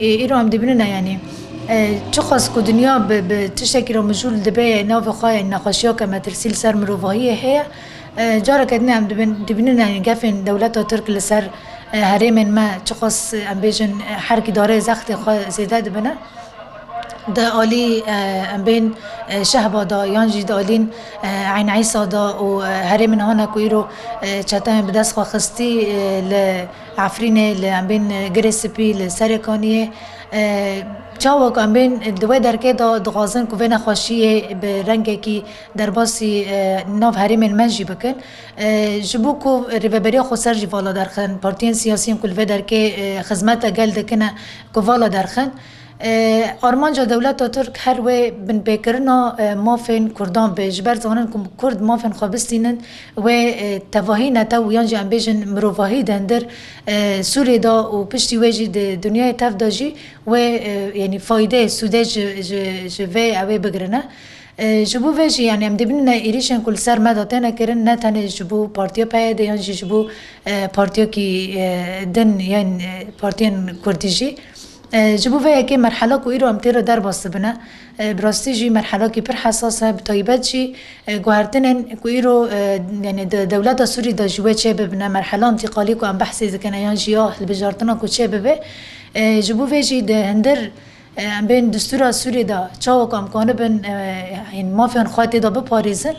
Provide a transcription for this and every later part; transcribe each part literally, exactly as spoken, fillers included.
Îro em dibînine, yanî, e, çiqas ku dinya bi, bi tiştekî re mijûl dibe, navê xwe, yanî, nexweşiyeke metirsî li ser mirovahiyê heye, e, careke din em dibin-, dibînin, yanî, gefên dewleta Tirk li ser, e, herêmên me çiqas, em bêjin, e, herkî darê zextê xwe zêde dibine. Di alî, e, em bên, e, Şehba de yan jî di alîn, e, Eyn Îsa de û, e, herêmên hane ku îro, e, çeteyên bi dest xwe xistî, e, li Efrînê, li em bên, e, Girê Spî, li Serêkaniyê, e, çawa ku em bên di wê derkê de dixwazin ku vê nexweşiyê bi rengekî derbasî, e, nav herêmên me jî bikin. E, ji bo ku Rêveberiya Xweser jî vala derxin, partiyên siyasiyên ku li vê derkê, e, xizmeta gel dikine, ku vala derxin. E, armanca dewleta Tirk her wê binpêkirina, e, mafên Kurdan be. Ji ber zanin ku Kurd mafên xwe bistînin, wê, e, tevahî netew yan jî em bêjin mirovahî di hundir, e, Sûriyê de û piştî wê jî di dinyayê tev de jî wê, e, yanî faydeyê, sûdê ji, ji, ji vê ew ê bigirine. E, ji bo vê jî, yanî em dibînine êrîşên ku li ser me de têne kirin, ne tenê ji bo partiya P Y D yan jî ji bo, e, partiyekî, e, din yan, e, partiyên Kurdî jî. E, ji bo vê yekê merhela ku îro em tê re derbas dibine, e, bi rastî jî merhelakî pir hesas e, bi taybet jî, e, guhertinên ku îro, e, yanî di dewleta Sûrî de ji wê çê bibine, merhela întîqalî ku em behsê dikine yan jî ya hilbijartina ku çê bibe, e, ji bo vê jî di hundir, e, em bên destûra Sûrî de çawa ku em kanibin, e, hîn mafên xwe tê de biparêzin,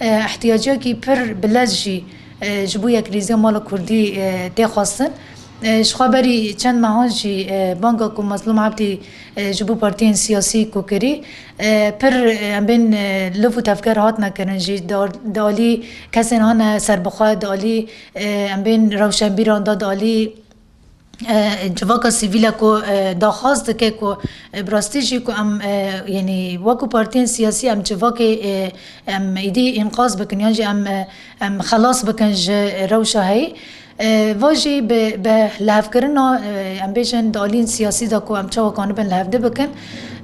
e, ihtiyaciyekî pir bilez jî, e, ji bo yekrêziya mala Kurdî, e, tê xwestin. E, ji xwe berî çend mehan jî, e, banga ku Mezlûm Ebdî, e, ji bo partiyên siyasî ku kirî, e, pir, e, em bên, e, liv û tevger hatine kirin jî, di ar-, di alî kesên hane serbixwe, di alî, e, em bên rewşenbîran de, di alî, e, civaka sivîl e ku, e, daxwaz dike ku, e, bi rastî jî ku em, e, yanî wekû partiyên siyasî em civakê, e, em îdî înqaz bikin yan jî em, e, em xelas bikin ji rewşa heyî. E, va jî bi, bi lihevkirina, e, em bêjin di alîn siyasî de ku em çawa kanibin lihevdî bikin.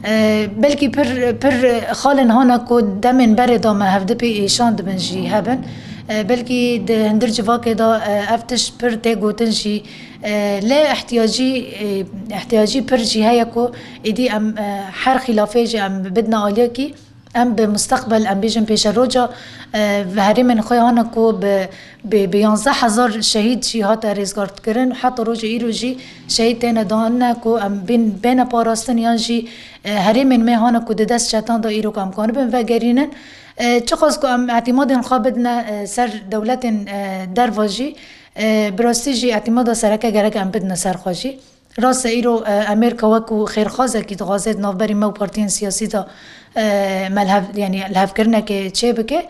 E, belkî pir, pir xalên hane ku demên berê de me hevdî pê êşan dibin jî hebin. E, belkî di hundir civakê de, e, ev tişt pir tê gotin jî, e, lê ihtiyacî, e, ihtiyacî pir jî heye ku êdî em, e, her xîlafê jî em bidine aliyekî. Em bi musteqbel, em bêjin pêşeroca, e, bi herêmên xwe hane ku bi, bi, bi yanzdeh hezar şehîd jî hate rêzgarkirin, heta roja îro jî şehîd têne dane ku em bên, bêne parastin yan jî, e, herêmên me hane ku di dest çetan de îro ku em kanibin vegerînin. E, çiqas ku em îtîmadên xwe bidine, e, ser dewletên, e, derva jî, e, bi rastî jî îtîmada sereke gerek em bidine ser xwe jî. Rast e, îro, e, Amerîka wekû xêrxwazekî dixwaze di navberî me û partiyên siyasî de, e, me li hev, yanî lihevkirinekê çêbike.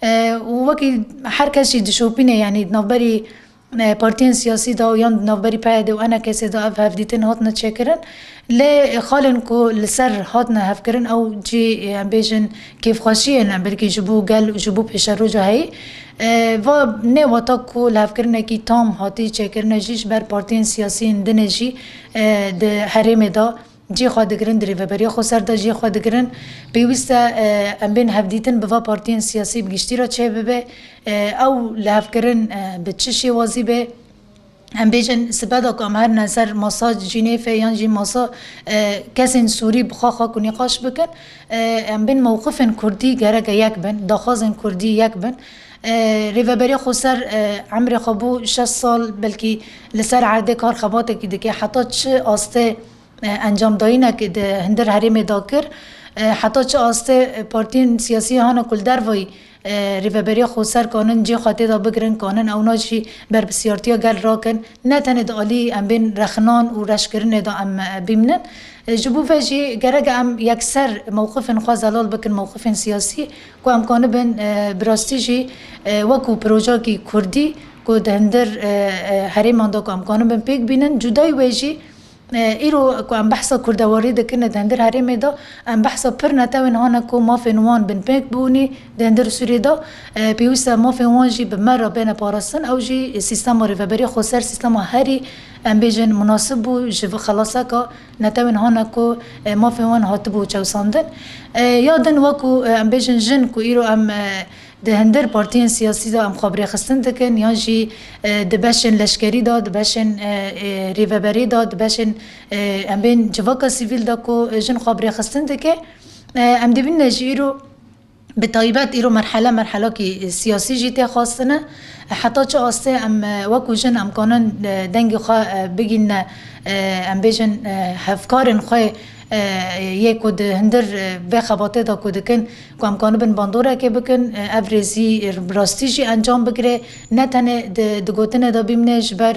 E, û wekî her kes jî dişopîne, yanî di navberî, e, partiyên siyasî de û yan di navberî P Y D û E N K S'ê de ev hevdîtin hatine çêkirin. Lê xalên ku li ser hatine hevkirin, ew cî, e, em bêjin kêfxweşiyê ne, belkî ji bo gel û ji bo pêşeroja heyî. E, va nêwata ku lihevkirinekî tam hatî çêkirine jî ji ber partiyên siyasiyên dinê jî, e, di herêmê de cihê xwe digirin, di Rêveberiya Xweser de cihê xwe digirin. Pêwîst e, e, em bên hevdîtin bi va partiyên siyasî bi giştî re çêbibe. E, ew lihevkirin, e, bi çi şêwazî be? Em bêjin sibe de ku em herine ser masa Cînêfê yan jî masa, e, kesên Sûrî bi xwe xwe ku nîqaş bikin, e, em bên mewqifên Kurdî gereke yek bin, daxwazên Kurdî yek bin. E, Rêveberiya Xweser, e, emrê xwe bû şeş sal, belkî li ser erdê kar xebatekî dike, heta çi astê, e, encamdayînek di hundir herêmê de kir, e, heta çi astê, e, partiyên siyasî hane ku li dervayî, e, Rêveberiya Xweser kanin cê xwe tê de bigirin, kanin ewna jî berpirsiyartiya gel rakin, ne tenê di alî em bên rexinan û reşkirinê de em, e, bîmnin. E, ji bo vê jî gerek em yekser mewqifên xwe zelal bikin, mewqifên siyasî, ku em kanibin, e, bi rastî jî, e, wekû projeyekî Kurdî ku di hundir, e, e, herêman de ku em kanibin pêk bînin, cudayî wê jî, e, îro ku em behsa kurdewarî dikin di hundir herêmê de, em behsa pir netewên hane ku mafên wan binpêk bûnî di hundir Sûriyê de, e, pêwîst e mafên wan jî bi me re bêne parastin, ew jî sîstema Rêveberiya Xweser, sîstema herî, em bêjin, munasib bû ji xelaseka netewên hane ku, e, mafên wan hatibû çewsandin. E, ya din wekû, e, em bêjin jin ku îro em, e, Di hindir partiyên siyasî de em xwe bi rêxistin dikin, yan jî, e, di beşên leşkerî de, di beşên, e, e, rêveberî de, di beşên, e, em bên civaka sivîl de ku jin xwe bi rêxistin dike. E, em dibîne jî îro bi taybet îro merhele merhelakî siyasî jî tê xwestine. Heta çi astê em, e, wekû jin em kanin, e, dengê xwe, e, bigîne, e, em bêjin, e, hevkarên xwe, e, yê ku di hindir, e, vê xebatê de ku dikin, ku em kanibin bandorekê bikin, e, ev rêzî, e, bi rastî jî encam bigire. Ne tenê di, di gotinê de bîmne, ji ber,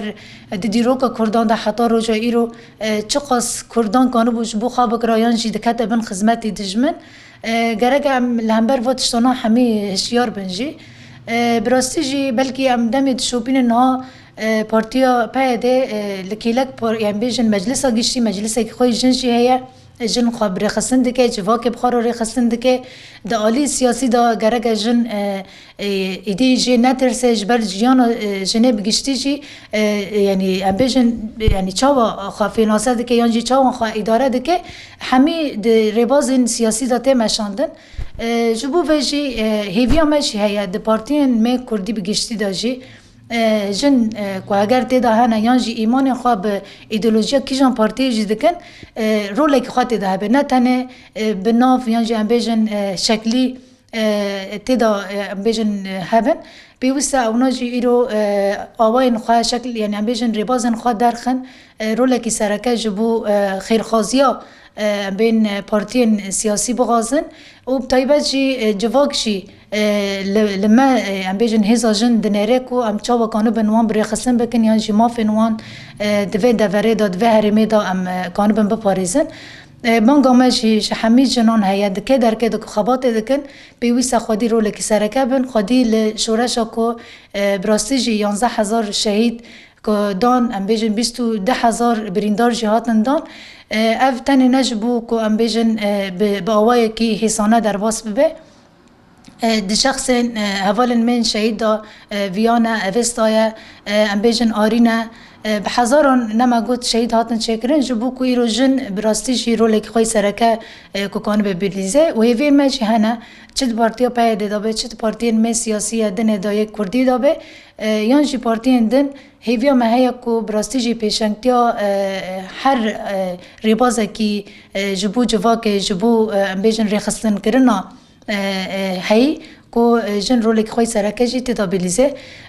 e, di dîroka Kurdan de heta roja îro, e, çiqas Kurdan kanibû ji bo xwe bikira yan jî dikete bin xizmetî dijmin. E, gerek em li hember va tiştana hemî hişyar bin jî. E, bi rastî jî belkî em demê dişopînin niha, e, partiya P Y D, e, li kêlek par-, em bêjin meclisa giştî, meclisekî xwe jin jî heye. Jin xwe bi rêxistin dike, civakê bi xwe re rêxistin dike. Di alî siyasî de gereke jin, e, e, êdî jê netirse, ji ber jiyana, e, jinê bi giştî jî, e, e, yanî em bêjin, yanî çawa xwe fênase dike yan jî çawa xwe îdare dike, hemî di rêbazên siyasî de tê meşandin. E, ji bo vê jî, e, hêviya me jî heye di partiyên me kurdî bi giştî de jî, e, jin, e, ku heger tê de hene yan jî îmanên xwe bi îdeolojiya kîjan partiyê jî dikin, e, rolekî xwe tê de hebe. Ne tenê, e, bi nav yan jî em bêjin, e, şeklî, e, tê de, e, em bêjin, e, hebin. Pêwîst e ewna jî îro, e, awayên xwe şekl, yanî em bêjin rêbazên xwe derxin, e, rolekî sereke ji bo, e, xêrxwaziya, e, em bên, e, partiyên siyasî bixwazin û bi taybet jî, e, civak jî, e, li, li me, e, em bêjin hêza jin dinêre ku em çawa kanibin wan bi rêxistin bikin yan jî mafên wan, e, di vê deverê de, di vê herêmê de em, e, kanibin biparêzin. E, banga me jî ji hemî jinan heye, di kê derkê de ku xebatê dikin, pêwîst e xwedî rolekî sereke bin, xwedî li şoreşa ku, e, bi rastî jî yanzdeh hezar şehîd ku dan, em bêjin bîst û du hezar birîndar jî hatin dan. E, ev tenê ne ji bo ku em bêjin, e, bi, bi awayekî hêsane derbas bibe. E, di şexsên, e, hevalên me yên şehîd de, e, Viyane, Evesta ye, e, em bêjin Arîn e, e, bi hezaran nema got şehîd hatin çêkirin, ji bo ku îro jin bi rastî jî rolekî xwe yî sereke, e, ku kanibe bilîze û hêviyên me jî hene, çi di partiya P Y D de be, çi di partiyên me siyasî ye dinê de yê kurdî de be, e, yan jî partiyên din, hêviya me heye ku bi rastî jî pêşengtiya, e, her, e, rêbazekî, e, ji bo civakê, ji bo, e, em bêjin rêxistinkirina, e, e, heyî ku, e, jin rolekî xwe yî sereke jî tê de bilîze.